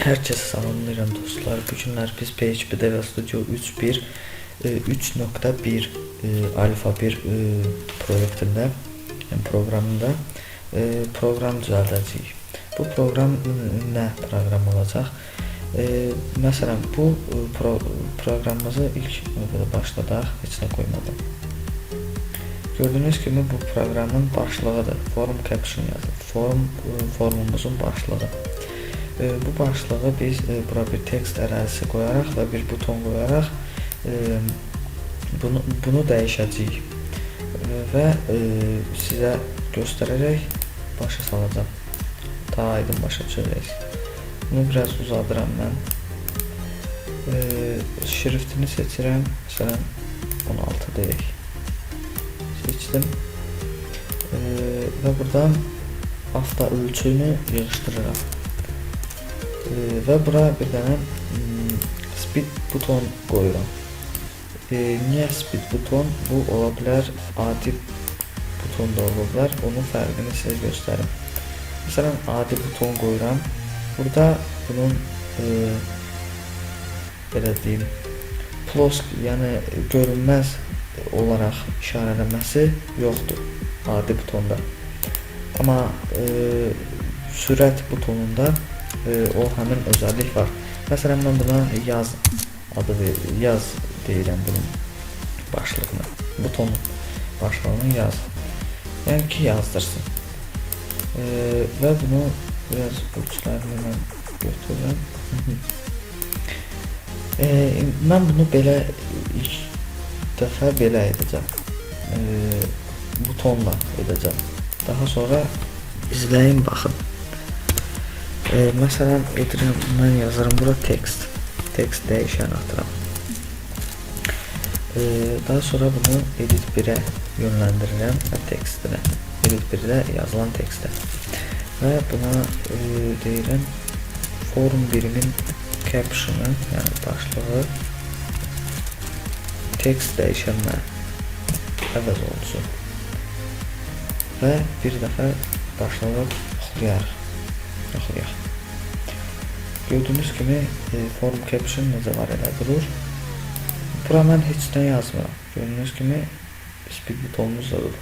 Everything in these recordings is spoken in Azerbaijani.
Hər kəsi salamlayıram dostlar. Bu günlər biz PHP Dev Studio 3.1 3.1 Alpha 1 proyektində, yəni proqramında proqram düzəldəcəyik. Bu proqram nə proqram olacaq? Məsələn, bu proqramımızı ilk növbədə başladaq, heç nə qoymadan. Gördüyünüz kimi bu proqramın başlığıdır. Form caption yazılır. Formumuzun başlığı. Bu başlığı biz bura bir tekst ərazisi qoyaraq və bir buton qoyaraq bunu dəyişəcəyik. Və sizə göstərərək başa salacağam. Daha aydın başa düşəcəksiniz. Bunu biraz uzadıram mən. Şriftini seçirəm. Məsələn 16 deyək. Seçdim. Və buradan avto ölçüyünü yığışdırıram. Və bura bir dənə speed buton qoyuram. Niyə speed buton? Bu ola bilər, adi buton da ola bilər. Onun fərqini sizə göstərim. Məsələn, adi buton qoyuram. Burada bunun belə deyim, plosk, yəni görünməz olaraq işarələməsi yoxdur adi butonda. Amma sürət butonunda o həmin özəllik var. Məsələn, mən buna yaz adı ver, yaz deyirəm bunun başlığına. Butonun başlığını yaz. Yəni ki, yazdırsın. Və bunu biraz ölçülərini mən götürürəm. Mən bunu belə ilk dəfə belə edəcəm. Butonla edəcəm. Daha sonra izləyin, baxın. Məsələn, edirəm, mən yazıram bura text. Text dəyişən atıram. Daha sonra bunu edit 1-ə yönləndirirəm və tekstinə. Edit 1-də yazılan tekstə. Və buna deyirəm form birimin caption'ı, yəni başlığı tekst dəyişənlə əvəz olunsun. Və bir dəfə başlığı oxuyarıq. Oxuyaq. Gördüyünüz kimi form caption necə var elə durur. Bura mən heç nə yazmıram. Gördüyünüz kimi speed butonumuz da durur.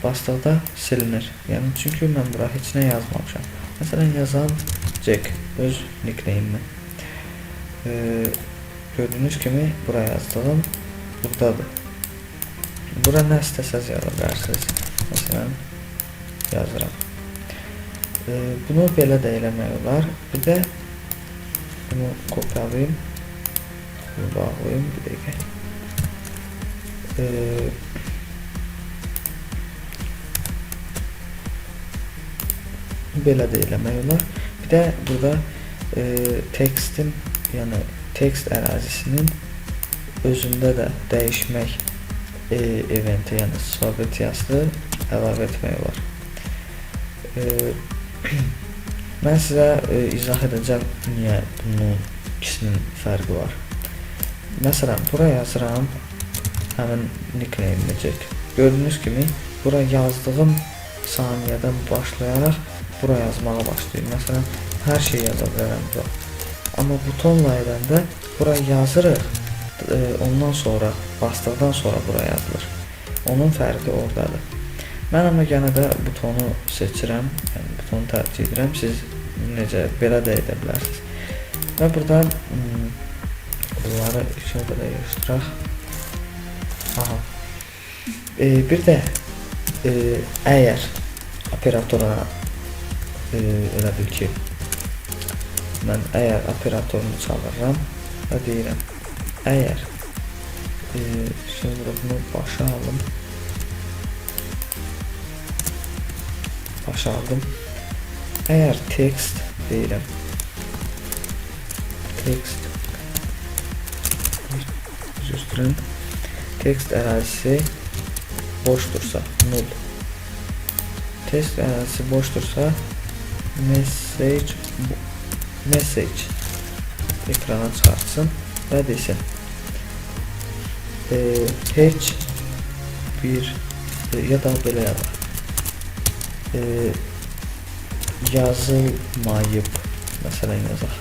Basdıqda silinir. Yəni çünki mən bura heç nə yazmamışam. Məsələn, yazam Jack, öz nickname'imi. Gördüyünüz kimi bura yazdığım buradadır. Bura nə istəsəz yaza bilərsiniz. Məsələn, yazıram. Bunu belə də eləmək olar. Bir də bunu kopyalayayım. Bunu bağlayayım bir dəqiqə. Belə də eləmək olar. Bir də burada tekstin, yəni tekst ərazisinin özündə də dəyişmək eventi, yəni событиясы əlavə etmək olar. Mən sizə izah edəcəm niyə bunun ikisinin fərqi var. Məsələn, bura yazıram həmin nickname Jack. Gördüyünüz kimi bura yazdığım saniyədən başlayaraq bura yazmağa başlayır. Məsələn, hər şey yaza bilərəm bura. Amma butonla edəndə bura yazırıq, ondan sonra basdıqdan sonra bura yazılır. Onun fərqi oradadır. Mən amma yenə də butonu seçirəm, yəni butonu tərcih edirəm. Siz necə belə də edə bilərsiniz. Və burada bunları ilk növbədə yığışdıraq. Aha. Bir də əgər operatora elə bil ki, mən əgər operatorunu çağırıram və deyirəm əgər şimdi bunu başa alım, başa aldım, əgər tekst deyirəm, tekst, üzr istəyirəm, tekst ərazisi boşdursa, null tekst ərazisi boşdursa, message ekrana çıxartsın və desin heç bir ya da belə yazaq, yazılmayıb. Məsələn yazaq.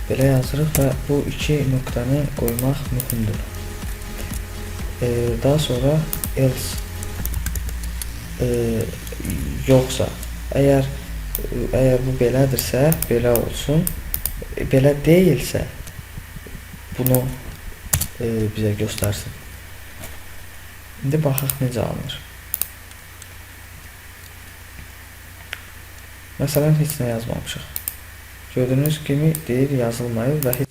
Belə yazırıq və bu iki nöqtəni qoymaq mühümdür. Daha sonra else, yoxsa əgər bu belədirsə, belə olsun. Belə deyilsə bunu bizə göstərsin. İndi baxaq necə alınır. Məsələn, heç nə yazmamışıq. Gördüyünüz kimi deyir yazılmayıb və heç